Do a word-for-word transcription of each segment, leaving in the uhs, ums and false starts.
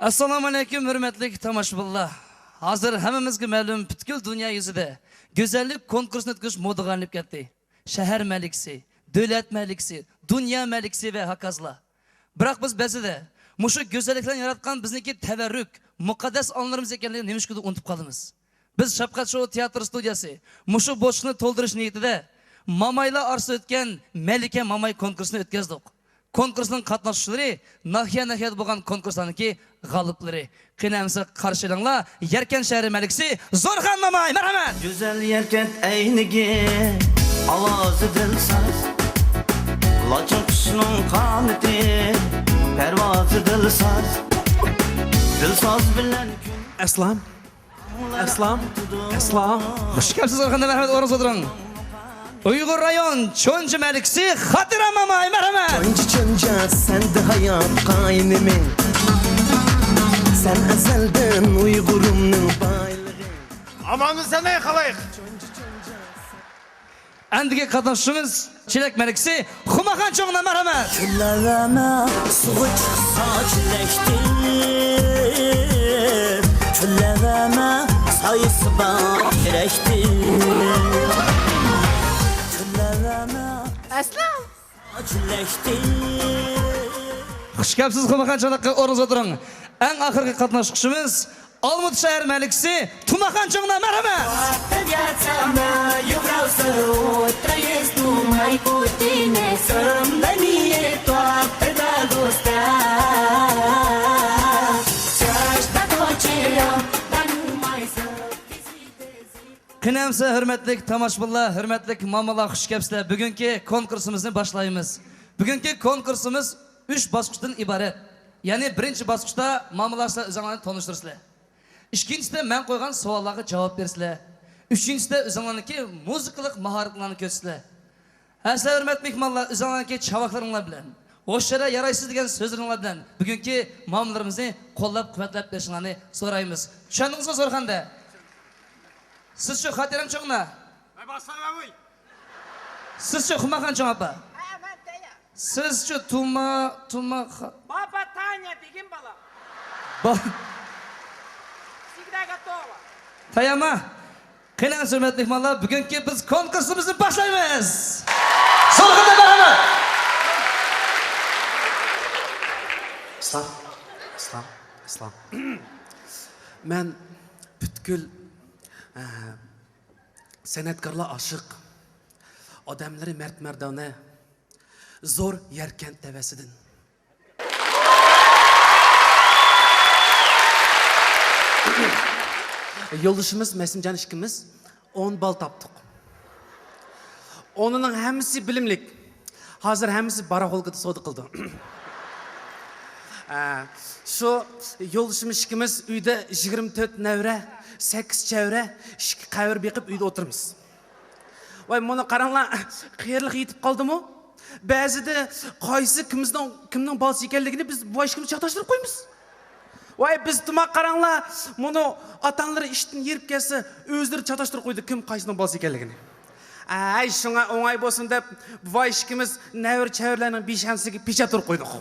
ئەسسالامۇئەلەيكۇم، ھۆرمەتلىك تاماشىبىنلار. ھازىر ھەممىمىزگە مەلۇم، پۈتكۈل دۇنيا يۈزىدە گۈزەللىك كونكۇرسىنى ئۆتكۈزۈش مودىغا ئايلىنىپ كەتتى. شەھەر مەلىكىسى، دۆلەت مەلىكىسى، دۇنيا مەلىكىسى ۋە ھاكازىلار. بىراق بىز بەزىدە مۇشۇ گۈزەللىكلەرنى ياراتقان بىزنىڭكى تەۋەررۈك، مۇقەددەس ئانىلىرىمىز ئىكەنلىكىنى نېمىشقىدۇر ئۇنتۇپ قالىمىز. بىز شەپقەت شوئۇ تىياتىر ستۇدىيەسى مۇشۇ بوشلۇقنى تولدۇرۇش نىيىتىدە مامايلار ئارىسىدا ئۆتكەن مەلىكە ماماي كونكۇرسىنى ئۆتكۈزدۇق. كونكۇرسنىڭ قاتناشقۇچىلىرى ناھىيە-ناھىيەدە بولغان كونكۇرسلاردىكى غالىبلىرى. قېنى ئەمىسە قارشى ئېلىڭلار، يەركەنت شەھىرى مەلىكىسى زورخان ماماي، مەرھەمەت! گۈزەل يەركەنت ئەينىكى، ئاۋازى دىلساز، لاچىن قۇشنىڭ قانىتى، پەرۋازى دىلساز، دىلساز بىلەن كۈن ئەسلام. ئەسلام، ئەسلام. خۇش كەپسىز، ئورخاندا مەرھەمەت، ئورنىڭىزغا ئولتۇرۇڭ. ئۇيغۇر رايون چونجا مەلىكىسى خاتىرە ماماي، مەرھەمەت. چونجا، چونجا، سەندە ھايات قاينىمى. سەن ئەزەلدىن ئۇيغۇرۇمنىڭ بايلىقى. ئامانمۇ سەن، ئەي خالايىق؟ ئەندىكى قاتناشچىمىز چېلەك مەلىكىسى خۇمارخان چوڭنا، مەرھەمەت. كۈلەۋەرمە، سۇغا چىقسا چېلەكتىن، كۈلەۋەرمە، سايىسى بار تېرەكتىن. كۈلەۋەرمە، ئەسلام. چېلەكتىن. خۇش كەپسىز، خۇمارخان چوڭلۇققا ئورنىڭىزغا ئولتۇرۇڭ. ئەڭ ئاخىرقى قاتناشقۇچىمىز ئالمۇتا شەھەر مەلىكىسى تۇماخان چوڭنا، مەرھەمەت! قېنى ئەمىسە، ھۆرمەتلىك تاماشىبىنلار، ھۆرمەتلىك مامىلار، خۇش كەپسىلەر! بۈگۈنكى كونكۇرسىمىزنى باشلايمىز. بۈگۈنكى كونكۇرسىمىز ئۈچ باسقۇچتىن ئىبارەت. يەنى بىرىنچى باسقۇچتا مامىلار سىلەر ئۆزۈڭلارنى تونۇشتۇرىسىلەر. ئىككىنچىسىدە مەن قويغان سوئاللارغا جاۋاب بېرىسىلەر. ئۈچىنچىسىدە ئۆزۈڭلارنىڭكى مۇزىكىلىق ماھارەتلىرىڭلارنى كۆرسىتىسىلەر. ھە، سىلەر ھۆرمەتلىك مېھمانلار، ئۆزۈڭلارنىڭكى چاۋاكلىرىڭلار بىلەن، ھوش يەردە يارايسىز دېگەن سۆزلىرىڭلار بىلەن بۈگۈنكى مامىلىرىمىزنى قوللاپ قۇۋۋەتلەپ بېرىشىڭلارنى سورايمىز. چۈشەندىڭىزمۇ زورخاندا؟ سىزچۇ خاتىرەم چوڭنا؟ سىزچۇ خۇمارخان چوڭ ئاپا؟ سىزچۇ تۇما، تۇما خا- بابا تانيا دېگىن بالا. با- Всегда готова. تەييارما؟ قېنى، ھۆرمەتلىك مېھمانلار، بۈگۈنكى بىز كونكۇرسىمىزنى باشلايمىز. زورخاندا مەرھەمەت. ئىسلام، ئىسلام، ئىسلام. مەن پۈتكۈل، ئە، سەنئەتكارلار ئاشىق، ئادەملىرى مەرد-مەردانە، زور يەركەنت تەۋەسىدىن. يولدىشىمىز مەسىمجان ئىككىمىز ئون بال تاپتۇق. ئونىنىڭ ھەممىسى بىلىملىك. ھازىر ھەممىسى باراخولكىدا سودا قىلىدۇ. ئە، شۇ يولدىشىمىز ئىككىمىز ئۆيدە يىگىرمە تۆت نەۋرە، سەككىز چەۋرە، ئىككى قەۋەر بېقىپ ئۆيدە ئولتۇرىمىز. ۋاي، مانا قاراڭلار، قېرىلىق يېتىپ قالدىمۇ؟ بەزىدە قايسى كىمنىڭ، كىمنىڭ بالىسى ئىكەنلىكىنى بىز بۇ ئىككىمىز چاتاشتۇرۇپ قويىمىز. ۋاي، بىز تۇماق قاراڭلار، مۇنۇ ئاتا-ئانىلىرى ئىشتىن ھېرىپ كەتسە، ئۆزلىرى چاتاشتۇرۇپ قويىدۇ، كىم قايسىنىڭ بالىسى ئىكەنلىكىنى. ئەي، شۇڭا ئوڭاي بولسۇن دەپ، بۇ ئىككىمىز نەۋرە-چەۋرىلەرنىڭ بېشى ھەممىسىگە پېچەت ئۇرۇپ قويدۇق.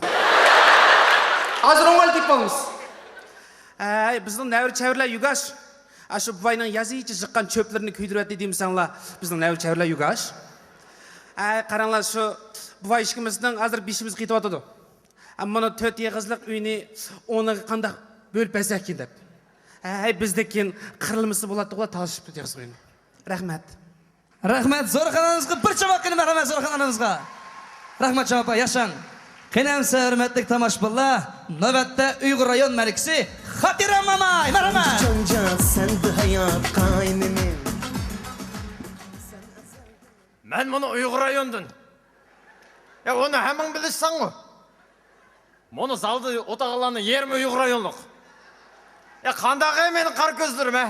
ھازىر ئوڭايلىق تېپىپ بولىمىز. ئەي، بىزنىڭ نەۋرە-چەۋرىلەر يۈگاش. ئاشۇ بوۋاينىڭ يازىچە يىغقان چۆپلىرىنى كۆيدۈرۈۋەتتى دېمىسەڭلار، بىزنىڭ نەۋرە-چەۋرىلەر يۈگاش. ئەي، قاراڭلار، شۇ بوۋاي ئىككىمىزنىڭ ھازىر بېشىمىز قېتىۋاتىدۇ. ئەمما مانا تۆت ئېغىزلىق ئۆينى ئورنىغا قانداق بۆلۈپ بەرسەككىن دەپ. ھەي، بىزدىن كېيىن قىرىلمىسا بولاتتىغۇ، تالىشىپ كېتىۋاتىسىز ئۆينى. رەھمەت. رەھمەت، زورخان ئانىمىزغا بىر چاۋاك قېنى، مەرھەمەت، زورخان ئانىمىزغا. رەھمەت، چاۋاك ئاپا، ياشاڭ. قېنى ئەمىسە، ھۆرمەتلىك تاماشىبىنلار، نۆۋەتتە ئۇيغۇر رايون مەلىكىسى خاتىرە ماماي، مەرھەمەت. چونجا، سەندە ھايات قاينىمى. مەن مانا ئۇيغۇر رايونىدىن. يا، ئۇنى ھەممىڭ بىلىسەنغۇ. مانا زالدا ئولتۇرغانلارنىڭ يېرىمى ئۇيغۇر رايونلۇق. يا، قانداق ئەي مېنىڭ قارا كۆزلىرىم، ھە؟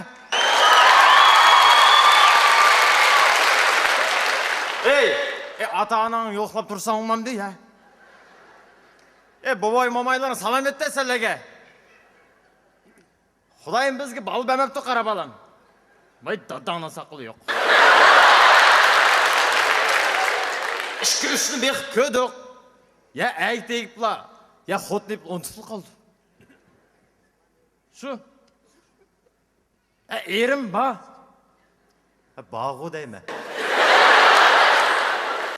ئەي، ئەي، ئاتا-ئاناڭنى يوقلاپ تۇرساڭ بولمامدۇ، ھە؟ ئەي، بوۋاي-مومايلارنى سالام ئېيتتى سەنلەرگە. خۇدايىم بىزگە بالا بەرمەپتۇ، قارا بالام. ۋاي، داداڭنىڭ ساقىلى يوق. ئىككى-ئۈچنى بېقىپ كۆردۇق. يا ئەيىپ تېگىپلا، يا خوتۇن ئېلىپ ئۇنتۇپلا قالدى. شۇ. ئە، ئېرىم بار. ھە، بارغۇ دەيمەن.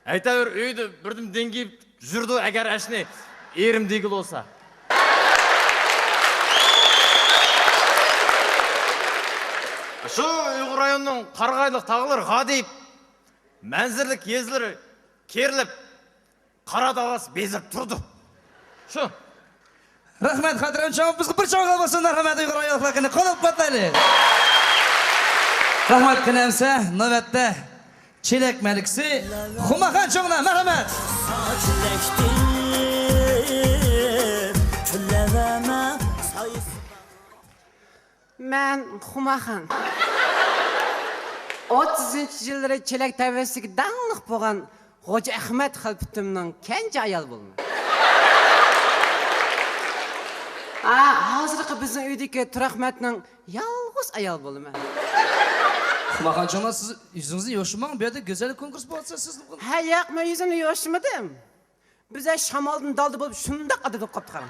ئەيتەۋېرە، ئۆيدە بىردىن دېڭگىيىپ يۈرىدۇ، ئەگەر ئەشنى ئېرىم دېگىلى بولسا. شۇ ئۇيغۇر رايونىنىڭ قارىغايلىق تاغلىرى غادىيىپ، مەنزىرىلىك يېزىلىرى كېرىلىپ، قارا داۋاس بېزىپ تۇرىدۇ. شۇ. رەھمەت، خاتىرەم چوڭ، بىزگە بىر چوڭ ئالقىش بولسۇن، مەرھەمەت، ئۇيغۇر ئايال ئەخلاقىنى قوللاپ قۇۋۋەتلەيلى. رەھمەت، قېنى ئەمسە، نۆۋەتتە چېلەك مەلىكىسى خۇمارخان چوڭلار، مەرھەمەت. مەن خۇمارخان. ئوتتۇزىنچى يىللىرى چېلەك تەۋەسىدىكى داڭلىق بولغان خوجا ئەخمەت خەلپىتىمنىڭ كەنجى ئايال بولىمەن. ھا، ھازىرقى بىزنىڭ ئۆيدىكى تۇراخمەتنىڭ يالغۇز ئايال بولىمەن. خۇمارخان چوڭلار، سىز يۈزىڭىزنى يوشۇرماڭ، بۇ يەردە گۈزەللىك كونكۇرسى بولسا، سىز ھە، ياق، مەن يۈزۈمنى يوشۇرمىدىم. بىز ھە شامالدىن دالدا بولۇپ شۇنداق ئادەم بولۇپ قاپتۇق.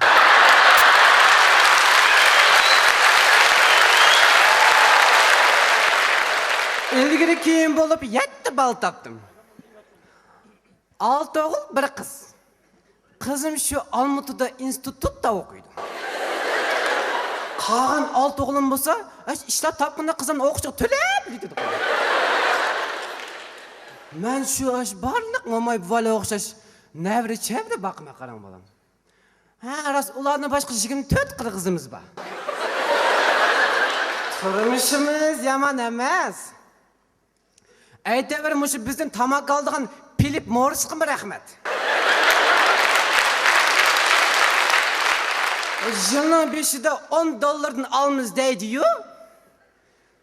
ئىلگىرى كېيىن بولۇپ يەتتە بالا تاپتىم. ئالتە ئوغۇل، بىر قىز. قىزىم شۇ ئالمۇتىدا ئىنستىتۇتتا ئوقۇيدۇ. قالغان ئالتە ئوغلۇم بولسا، ئاشۇ ئىشلار تاپقىنىدا قىزىمنى ئوقۇتۇشقا تۆلەپ يېتىدۇ. مەن شۇ ئاشۇ بارلىق موماي بوۋايلارغا ئوخشاش نەۋرە چەۋرە باقىمەن، قاراڭ بالام. ھە، راست، ئۇلاردىن باشقا يىگىرمە تۆت قىرغىزىمىز بار. تۇرمۇشىمىز يامان ئەمەس. ئەيتەۋېرە، مۇشۇ بىزدىن تاماكا ئالىدىغان فىلىپ موررىسقىمۇ رەھمەت. يىلنىڭ بېشىدا ئون دوللاردىن ئالىمىز دەيدىيۇ،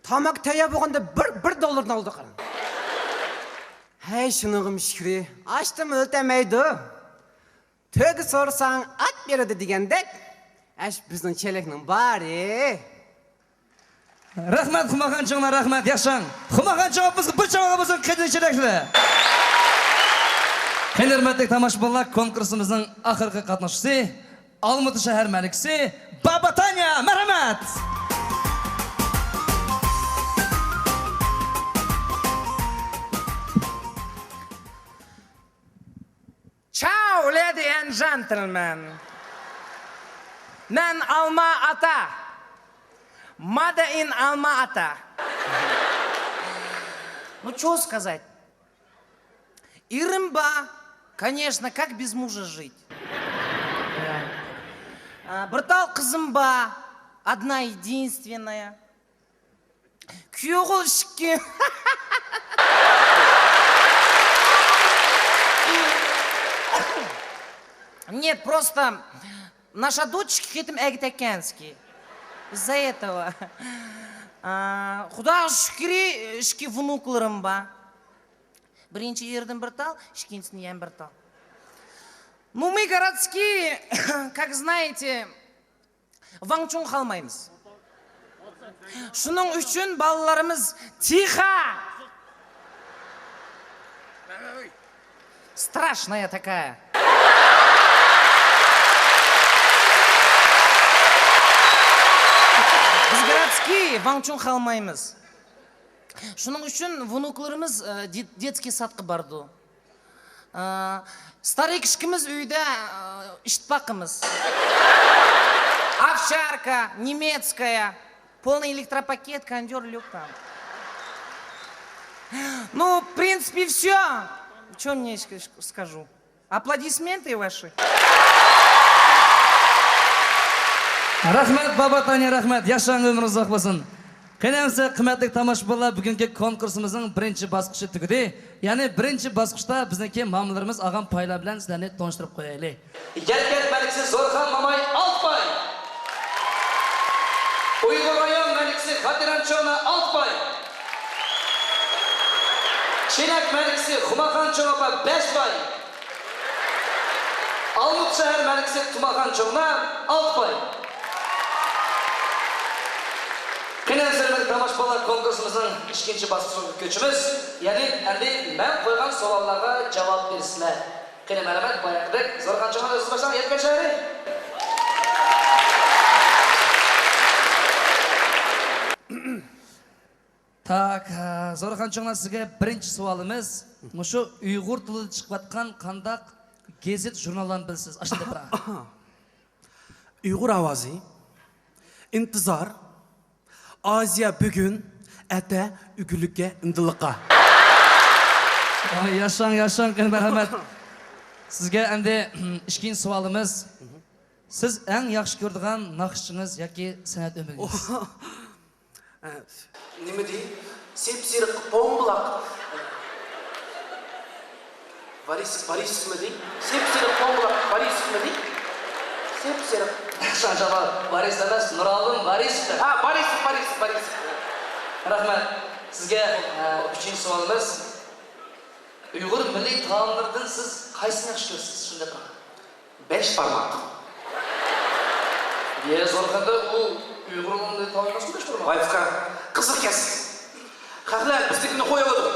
تاماكا تەييار بولغاندا بىر، بىر دوللاردىن ئالىدۇ، قاراڭ. ھەي، شۇنىڭغىمۇ شۈكرى، ئاچتىن ئۆلتەمەيدۇ. تۆگە سورىساڭ، ئات بېرىدۇ دېگەندەك، ئەش بىزنىڭ چېلەكنىڭ بارى. رەھمەت، خۇمارخان چوڭلار، رەھمەت، ياشاڭ. خۇمارخان چوڭ، بىزگە بىر چوڭ بولسۇن، قېنى چېلەكلەر. قېنى، ھۆرمەتلىك تاماشىبىنلار، كونكۇرسىمىزنىڭ ئاخىرقى قاتناشقۇچىسى، ئالمۇتا شەھەر مەلىكىسى بابا تانيا، مەرھەمەت. Ciao, lady and gentlemen. مەن ئالما ئاتا. Made in ئالما ئاتا. Ну, что сказать? ئېرىم بار. Конечно, как без мужа жить? ئا، بىر تال قىزىم بار. Одна единственная. كۈيئوغۇل ئىككى. Нет, просто наша дочь ئىككى قېتىم ئەگە تەگكەنسكى. Из-за этого. ئا، خۇداغا شۈكرى، ئىككى ۋۇنۇكلىرىم بار. بىرىنچى ئېرىدىن بىر تال، ئىككىنچىسىدىن يەنە بىر تال. Ну, мы городские, как знаете, ۋاڭ-چۇڭ قالمايمىز. شۇنىڭ ئۈچۈن بالىلىرىمىز تىخا. Страшная такая. Biz городские, ۋاڭ-چۇڭ قالمايمىز. شۇنىڭ ئۈچۈن ۋۇنۇكلىرىمىز، ئە، دې-، دېتسكىي سادقا بارىدۇ. ئە، ستارىك ئىككىمىز ئۆيدە، ئە، ئىت باقىمىز. Овчарка немецкая. Полный электропакет, кондёр, люк там. Ну, в принципе, всё. Чё мне ещё скажу? Аплодисменты ваши. رەھمەت، بابا تانيا، رەھمەت. ياشاڭ، ئۆمرىڭىز ئۇزاق بولسۇن. قېنى ئەمسە، قىممەتلىك تاماشىبىنلار، بۈگۈنكى كونكۇرسىمىزنىڭ بىرىنچى باسقۇچى تۈگىدى. يەنى بىرىنچى باسقۇچتا بىزنىڭكى مامىلىرىمىز ئالغان پايلار بىلەن سىلەرنى تونۇشتۇرۇپ قويايلى. يەركەنت مەلىكىسى زورخان ماماي، ئالتە پاي. ئۇيغۇر رايون مەلىكىسى خاتىرەم چوڭلار، ئالتە پاي. چېلەك مەلىكىسى خۇمارخان چوڭ ئاپا، بەش پاي. ئالمۇتا شەھەر مەلىكىسى تۇمارخان چوڭلار، ئالتە پاي. قېنى، ھۆرمەتلىك تاماشىبىنلار، كونكۇرسىمىزنىڭ ئىككىنچى باسقۇچىغا كۆچىمىز. يەنى ئەمدى مەن قويغان سوئاللارغا جاۋاب بېرىسىلەر. قېنى، مەرھەمەت، بايىقىدەك زورخان چوڭلار ئۆزىڭىز باشلاڭ، يەركەنت شەھىرى. تاك، زورخان چوڭلار، سىزگە بىرىنچى سوئالىمىز. مۇشۇ ئۇيغۇر تىلىدا چىقىۋاتقان قانداق گېزىت، ژۇرناللارنى بىلىسىز؟ ئاشۇنداق بىر. ئۇيغۇر ئاۋازى، ئىنتىزار، ئازىيا بۈگۈن، ئەتە، ئۆگۈنلۈككە، ئىندىلىققا. ۋاي، ياشاڭ، ياشاڭ، قېنى، مەرھەمەت. سىزگە ئەمدى ئىككىنچى سوئالىمىز. سىز ئەڭ ياخشى كۆرىدىغان ناخشىچىڭىز ياكى سەنئەت ئۆمىكىڭىز؟ نېمە دېدى؟ سېپسېرىق پومبۇلاق. بارىس، بارىسمىدى؟ سېپسېرىق پومبۇلاق بارىسمىدى؟ سېپسېرىق. شاھجامال، بارىس ئەمەس، نۇرالىم بارىس. ھا، بارىس، بارىس، بارىس. رەھمەت. سىزگە، ئە، ئۈچىنچى سوئالىمىز. ئۇيغۇر مىللىي تائاملىرىدىن سىز قايسىنى ياخشى كۆرىسىز؟ شۇنداق. بەش بارماق. يە، زورخاندا ئۇ ئۇيغۇرلارنى تاۋايماسمۇ بەش بارماق؟ ۋاي ئۇكا، قىزىق گەپ. خەقلەر بىزنىڭكىنى قويۇۋاتىدۇ.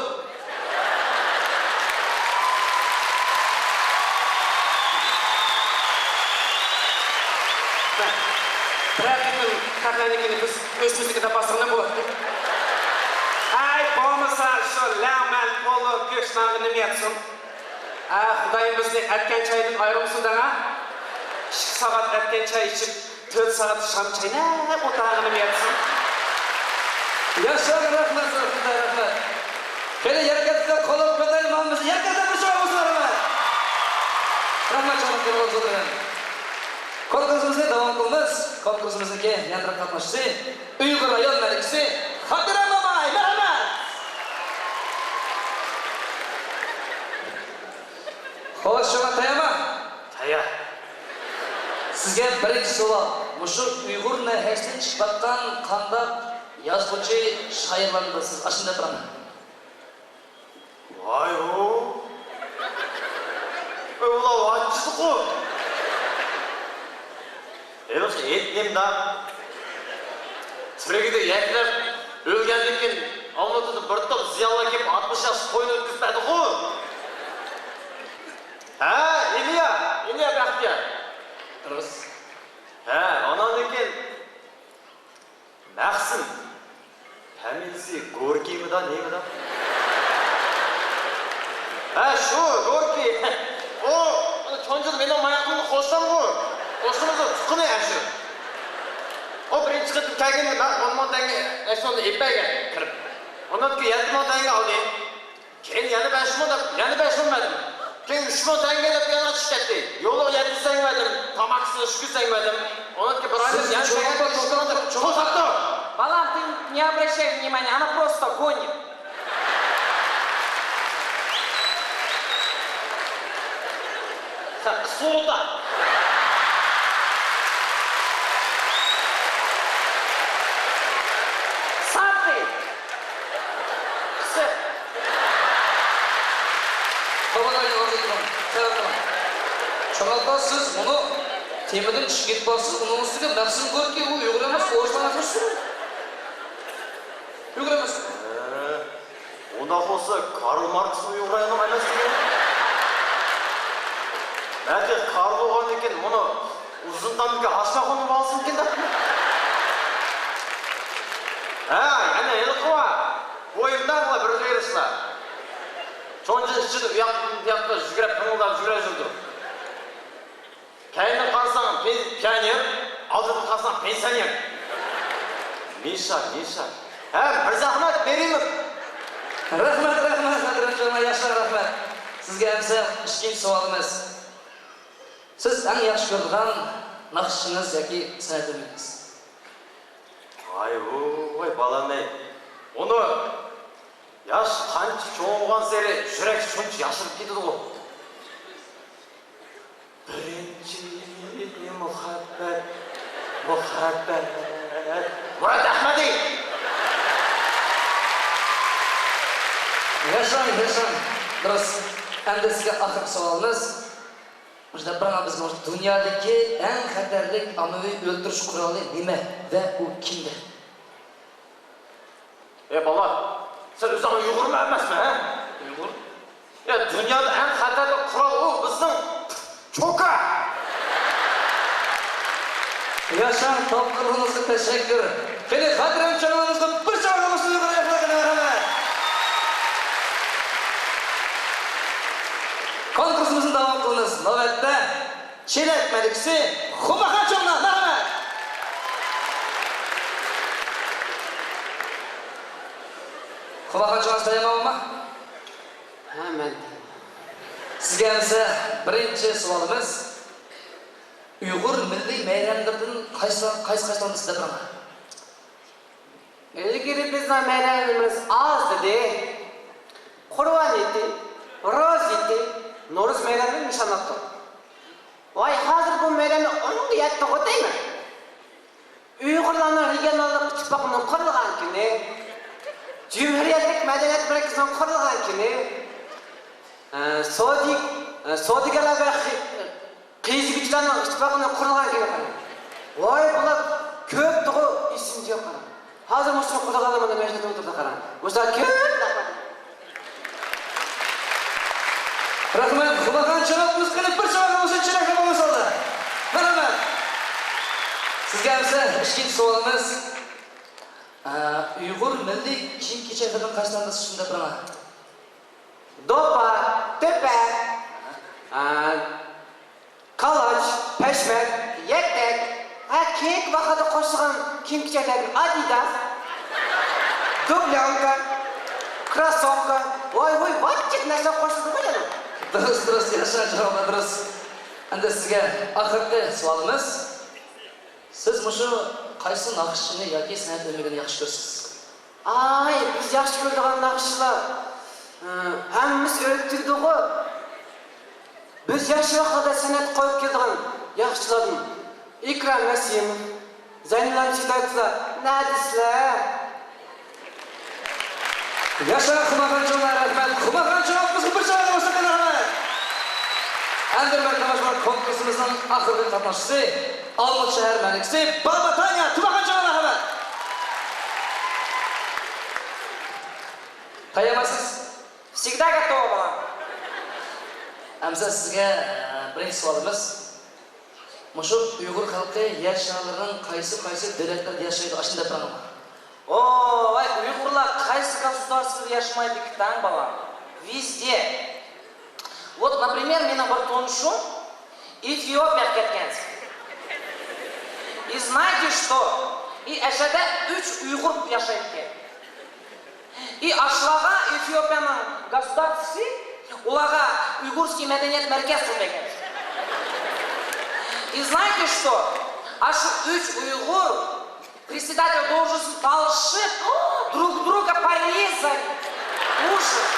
بىرەر قېتىم خەقلەرنىڭكىنى بىز ئۆزىمىزنىڭكى دەپ باسساق نېمە بولاتتى؟ ئەي، بولمىسا شۇ لەڭمەن، پولۇ، گۆشنانغا نېمە يەتسۇن؟ ھە، خۇدايىم بىزنى ئەتكەن چايدىن ئايرىمىسۇن دەڭا. ئىككى سائەت ئەتكەن چاي ئىچىپ، تۆت سائەت شام چايناپ ئولتۇرغىنىم يەتسۇن. ياشاڭ، رەھمەت، رەھمەت، رەھمەت. قېنى، يەرگە كەتسە، قولۇم كۆتەرمەممىز، يەرگە كەتسە، بىر شۇ ئاۋازلار بىلەن. رەھمەت، چوڭ كۆڭۈل بولسۇن. كونكۇرسىمىزنى داۋام قىلىمىز. كونكۇرسىمىزنىڭكى يەنە بىر قاتناشچىسى، ئۇيغۇر رايون مەلىكىسى خاتىرە موماي، مەرھەمەت! خوش، شۇڭا تەييارمۇ؟ تەييار. سىزگە بىرىنچى سوئال. مۇشۇ ئۇيغۇر ناھىيەسىدىن چىقىۋاتقان قانداق يازغۇچى، شائىرلارنى بىلىسىز؟ ئاشۇنداق بىر. ۋاي ھو! ئەي، ئۇلار ۋاججىدىغۇ! ھېلىقى ھېيت نېمىدا؟ تىرىكىدە يەكلەپ، ئۆلگەندىن كېيىن ئالمۇتىدا بىر توپ زىيالىي كېلىپ، ئاتمىش ياش تويىنى ئۆتكۈزۈپ بەردىغۇ! ھە، ئىليا! ئىليا بەختىيار! دۇرۇس. ھە، ئاناندىن كېيىن مەخسۇم. فامىلىسى گوركىيمىدا، نېمىدا؟ ھە، شۇ، گوركىي. ئۇ، ئۇ چونجۇدا مېنىڭ ماياقلىرىمنى قوشسامغۇ. قوشنىمىزنىڭ تۇغقىنى ئەشۇ. ئۇ بىرىنچى قېتىم كەلگەندە مەن ئون مىڭ تەڭگە ئەشۇنى ئېلىپ بەرگەن، كىرىپ. ئۇنىڭدىن كېيىن يەتتە مىڭ تەڭگە ئالدى. كېيىن يەنە بەش مىڭ دەپ، يەنە بەش مىڭ بەردىم. كېيىن ئۈچ مىڭ تەڭگە دەپ يەنە چۈشۈپ كەتتى. يولىغا يەتتە يۈز تەڭگە بەردىم. تاماكىسىنى ئۈچ يۈز تەڭگە بەردىم. ئۇنىڭدىن كېيىن بىر ئايدىن يەنە چەكەتتى، ئۈچ مىڭ دەپ توساتتى. بالام, ты не обращай внимания, она просто гонит. Так, суда. Сады. قىسىق. شۇڭلاشقا سىز بۇنى تېمىدىن چۈشۈپ كېتىپ قالىسىز، ئۇنىڭ ئۈستىگە مەخسۇم گوركىي، ئۇ ئۇيغۇر ئەمەس، ئورۇسلارنىڭ ئەمەس. ئۇيغۇر ئەمەس. ھە، ئۇنداق بولسا كارل ماركسمۇ ئۇيغۇر ئەمەس دېگەن. بەلكى كارل بولغاندىن كېيىن ئۇنى ئۇزۇن تامدىكى ھاشماخۇننى بالىسىمىكىن دەپ. ھە، يەنە ھېلىقى بار. بويۇمدا بىر غېرىسلار. چونجۇ ئىچىدە ئۇياقتىن بۇياققا يۈگۈرۈپ، پىڭىلداپ يۈگۈرۈپ يۈرىدۇ. كەينىدىن قارىساڭ پي-، پىيونېر، ئالدىدىن قارىساڭ پېنسىيونېر. مىشا، مىشا. ھە، مىرزەئەخمەت نېرىموف. رەھمەت، رەھمەت، خاتىرجەم، ياشلار، رەھمەت. سىزگە ئەمسە ئىككىنچى سوئالىمىز. سىز ئەڭ ياخشى كۆرىدىغان ناخشىچىڭىز ياكى سەنئەت ئۆمىكىڭىز؟ ۋاي ۋۇي، ۋاي بالام ئەي. ئۇنى ياش قانچە چوڭىغانسېرى يۈرەك شۇنچە ياشىرىپ كېتىدىغۇ. بىرىنچى مۇھەببەت، مۇھەببەت. مۇرات ئەخمەدى. ياشاڭ، ياشاڭ. دۇرۇس. ئەمدى سىزگە ئاخىرقى سوئالىمىز. مۇشۇنداق بىر بىزگە دۇنيادىكى ئەڭ خەتەرلىك ئاممىۋى ئۆلتۈرۈش قورالى نېمە ۋە ئۇ كىمدە؟ ئەي بالا، سەن ئۆزۈڭ ئۇيغۇرمۇ ئەمەسمۇ، ھە؟ ئۇيغۇر. يا، دۇنيادا ئەڭ خەتەرلىك قورال ئۇ بىزنىڭ چوكا! ياشاڭ، تاپقىنىڭىزغا تەشەككۈر. قېنى، خاتىرەم چاڭىڭىزغا بىر چاڭ بولسۇن، ئۇيغۇر ئەخلاقىنى. نۆۋەتتە چېلەك مەلىكىسى خۇماخان چوڭلار، مەرھەمەت! خۇماخان چوڭلار، سىلەر تەييارمۇ؟ ھە، مەن. سىزگە ئەمسە بىرىنچى سوئالىمىز. ئۇيغۇر مىللىي مەيرەملىرىدىن قايسى، قايسى، قايسىلارنى سىز دەپ بېرىڭلار. ئىلگىرى بىزنىڭ مەيرەملىرىمىز ئاز ئىدى. قۇربان ھېيتى، روزا ھېيتى، نورۇز مەيرەملىرىنى نىشانلاپتۇ. ۋاي، ھازىر بۇ مەيرەملەر ئونغا يەتتىغۇ دەيمەن. ئۇيغۇرلارنىڭ رېگىيوناللىق ئىتتىپاقىنىڭ قۇرۇلغان كۈنى، جۇمھۇرىيەتلىك مەدەنىيەت مەركىزىنىڭ قۇرۇلغان كۈنى، ئە، سودى-، ئە، سودىگەرلەر ۋە خى-، قېزىگۈچىلەرنىڭ ئىتتىپاقىنىڭ قۇرۇلغان كۈنى قاراڭ. ۋاي، بۇلار كۆپتىغۇ، ئېسىمدە يوق قاراڭ. ھازىر مۇشۇ قۇرۇلغانلار مانا مەيداندا ئولتۇرىدۇ قاراڭ. مۇشۇلار كۆپ. رەھمەت، خۇماخان چوڭلار، بىز قېنى بىر چاۋاك بولسۇن، چېلەكلەر بولسۇن. مەرھەمەت. سىزگە ئەمسە ئىككىنچى سوئالىمىز. ئە، ئۇيغۇر مىللىي كىيىم-كېچەكلىرىنىڭ قايسىلارنى سىز شۇنداق بىلىڭلار؟ دوپپا، تۆپە، ئە، كالاچ، پەشمەت، يەتتەك، ھە، كېيىنكى ۋاقىتتا قوشۇلغان كىيىم-كېچەكلەردىن ئادىداس، دۇبليونكا، كروسسوۋكا، ۋاي، ۋاي، ۋاجىپ نەرسىلەر قوشۇلىدىغۇ يەنە. دۇرۇس، دۇرۇس، ياشا، جاۋابلار دۇرۇس. ئەمدى سىزگە ئاخىرقى سوئالىمىز. سىز مۇشۇ قايسى ناخشىچىنى ياكى سەنئەت ئۆمىكىنى ياخشى كۆرىسىز؟ ئاي، بىز ياخشى كۆرىدىغان ناخشىچىلار، ھە، ھەممىسى ئۆلۈپ تۈگىدىغۇ. بىز ياخشى ۋاقىتلاردا سەنئەت قويۇپ كېلىدىغان ياخشىچىلاردىن ئىكرام نەسىموف، زەينىلام چىداكىزلار نەدىسىلەر؟ ياشا خۇماخان چوڭلار، رەھمەت. خۇماخان چوڭلار، بىزگە بىر چاۋاك بولسۇن، رەھمەت. ئەمدى ھۆرمەتلىك تاماشىبىنلار، كونكۇرسىمىزنىڭ ئاخىرقى قاتناشچىسى، ئالمۇتا شەھەر مەلىكىسى بابا تانيا، تۇماخان چوڭلار، رەھمەت. تەييارمۇسىز؟ Всегда готова была. ئەمسە سىزگە، ئە، بىرىنچى سوئالىمىز. مۇشۇ ئۇيغۇر خەلقى يەر شارلىرىنىڭ قايسى، قايسى دۆلەتلەردە ياشايدۇ؟ ئاشۇنى دەپ بېرىڭلار. ئوي، ئۇيغۇرلار قايسى گосударствоدا ياشىمايدىكى، تەڭ بالام؟ Везде. Вот, например, مېنىڭ بىر تونۇشۇم ئېفىئوپىيەگە كەتكەن. И знаете что? И ئەشەدە ئۈچ ئۇيغۇر ياشايدىكەن. И ئاشۇلارغا ئېفىئوپىيەنىڭ گосۇدارستۋوسى ئۇلارغا ئۇيغۇرسكىي مەدەنىيەت مەركەز قۇرۇپ بەرگەن. И знаете что? ئاشۇ ئۈچ ئۇيغۇر председатель должности تالىشىپ، друг друга порезали. Ужас.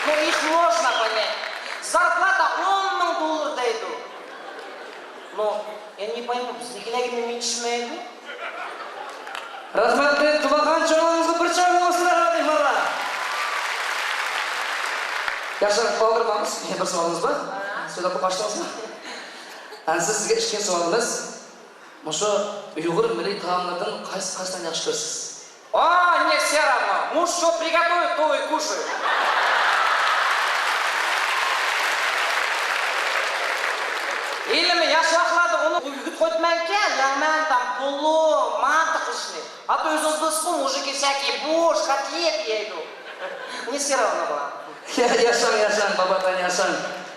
Ну, их можно понять. Зарплата он миң доллар дәйдۇ. Ну, я не пойму, بىزنىڭكىلەرگە نېمە يېتىشمەيدۇ؟ رەھمەتلىك تۇماخان چوڭىڭىزغا بىر چاۋاك بولسۇن، رەھمەتلىك بالىلار. ياخشى، ئالدىرىماڭ، بىر سوئالىڭىز بار. سۆزلەپ قاچتىڭىزمۇ؟ ئەمسە سىزگە ئىككىنچى سوئالىمىز. مۇشۇ ئۇيغۇر مىللىي تائاملىرىدىن قايسى، قايسىلارنى ياخشى كۆرىسىز؟ А, мне всё равно. Муж что приготовит, то и кушаю. ھېلىمۇ ياش ۋاقىتلاردا ئۇنى ئۆگىتىپ قويۇپتىمەنكەن، لەڭمەن تام، پولۇ، مانتا قىلىشنى. ھەتتا ئۆزىڭىز بىلىسىزغۇ، مۇژىكى سەكى بوش كوتلېت يەيدۇ. Мне всё равно بۇلار. يا-، ياشاڭ، ياشاڭ، باباتان ياشاڭ.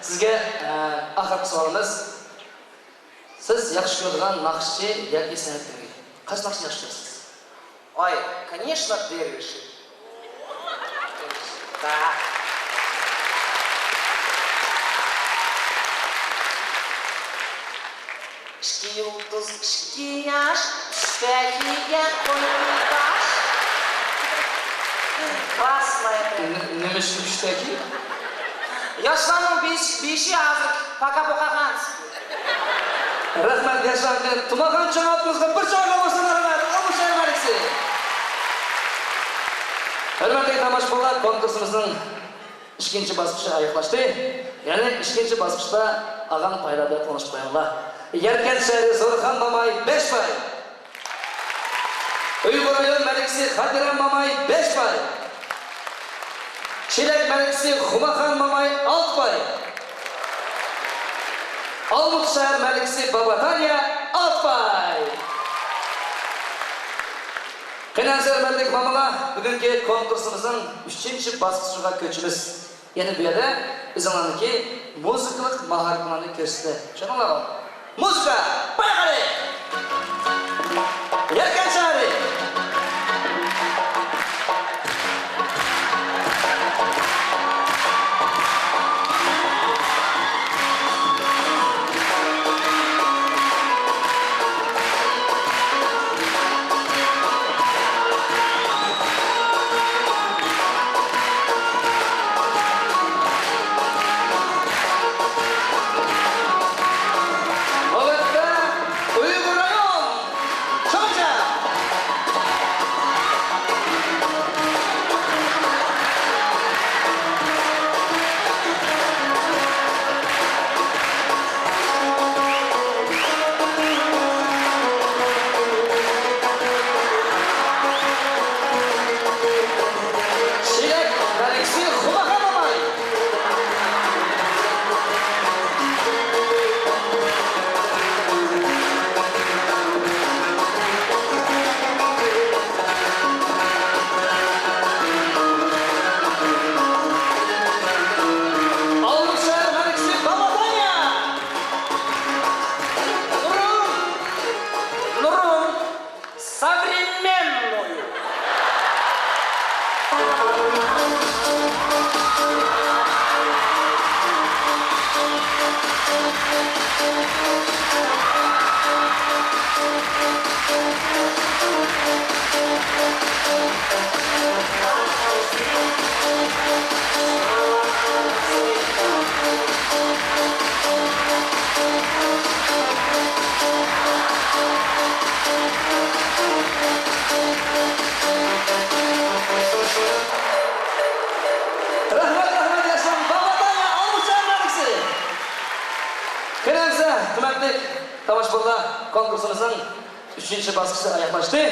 سىزگە، ئە، ئاخىرقى سوئالىمىز. سىز ياخشى كۆرىدىغان ناخشىچى ياكى سەنئەت ئۆمىكى؟ قايسى ناخشىنى ياخشى كۆرىسىز؟ Ой, конечно, Дервиши. Да. ئىككى يۇلتۇز، ئىككى ياش، چۈشتە كىيگەن قوينى تاش. Классно это. نېمە ئۈچۈن چۈشتە كىيىپ؟ ياشلارنىڭ بېشى، بېشى ھازىر پاكا بوقاغان. رەھمەت، ياشلار. تۇماخان چوڭ ئاپىمىزغا بىر چوڭ ئالقىشلار، رەھمەت. ئالمۇتا شەھەر مەلىكىسى. ھۆرمەتلىك تاماشىبىنلار، كونكۇرسىمىزنىڭ ئىككىنچى باسقۇچى ئاياغلاشتى. يەنى ئىككىنچى باسقۇچتا ئالغان پايلار بىلەن تونۇشۇپ قويۇڭلار. يەركەنت شەھىرى زورخان ماماي، بەش پاي. ئۇيغۇر رايون مەلىكىسى خاتىرەم ماماي، بەش پاي. چېلەك مەلىكىسى خۇماخان ماماي، ئالتە پاي. ئالمۇتا شەھەر مەلىكىسى باباتانىيە، ئالتە پاي. قېنى ئەمىسە، ھۆرمەتلىك مامىلار، بۈگۈنكى كونكۇرسىمىزنىڭ ئۈچىنچى باسقۇچىغا كۆچىمىز. يەنە بۇ يەردە ئۆزۈڭلارنىڭكى مۇزىكىلىق ماھارىتىڭلارنى كۆرسىتىسىلەر. چۈشەندىڭلارمۇ؟ مۇزىكا، بايقالى! يەركەن شەھىرى! نۆۋەتتە ئۇيغۇر رايون. شۇڭچە. شىلەك مەلىكىسى خۇماخان موماي. ئالمۇت شەھەر مەلىكىسى باباتانىيە. نۇرۇم، نۇرۇم، современную. رەھمەت، رەھمەت، ياشلار، باباتانىيە، ئالمۇت شەھەر مەلىكىسى. قېنى ئەمىسە، ھۆرمەتلىك تاماشىبىنلار، كونكۇرسىمىزنىڭ ئۈچىنچى باسقۇچى ئاياغلاشتى.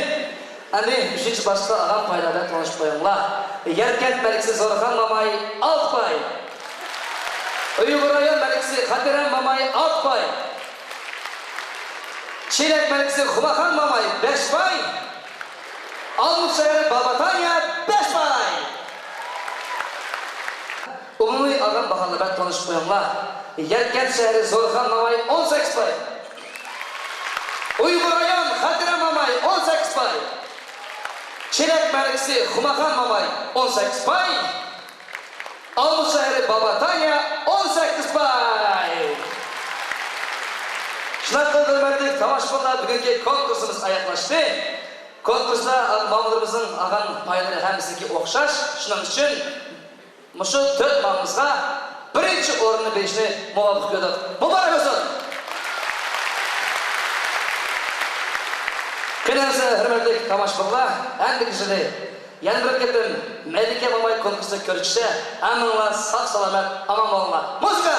ئەمدى ئۈچىنچى باسقۇچتا ئالغان پايلار بىلەن تونۇشۇپ قويۇڭلار. يەركەنت مەلىكىسى زورخان موماي، ئالتە پاي. ئۇيغۇر رايون مەلىكىسى خاتىرەم موماي، ئالتە پاي. چېلەك مەلىكىسى خۇماخان موماي، بەش پاي. ئالمۇت شەھىرى باباتانىيە، بەش پاي. ئومۇمىي ئالغان باھالار بىلەن تونۇشۇپ قويۇڭلار. يەركەنت شەھىرى زورخان موماي، ئون سەككىز پاي. ئۇيغۇر رايون خاتىرە موماي، ئون سەككىز پاي. چېلەك مەلىكىسى خۇماخان موماي، ئون سەككىز پاي. ئالمۇت شەھىرى باباتانىيە، ئون سەككىز پاي. شۇنداق قىلىپ، ھۆرمەتلىك تاماشىبىنلار، بۈگۈنكى كونكۇرسىمىز ئاياغلاشتى. كونكۇرستا مامىلىرىمىزنىڭ ئالغان پايلىرى ھەممىسىنىڭكى ئوخشاش. شۇنىڭ ئۈچۈن مۇشۇ تۆت مامىمىزغا بىرىنچى ئورۇننى بېرىشنى مۇۋاپىق كۆردۇق. مۇبارەك بولسۇن! قېنى ئەمىسە، ھۆرمەتلىك تاماشىبىنلار، ئەمدىكى يىلى يەنە بىر قېتىم مەلىكە موماي كونكۇرسىدا كۆرۈشكىچە ھەممىڭلار ساق-سالامەت، ئامان بولۇڭلار. مۇزىكا!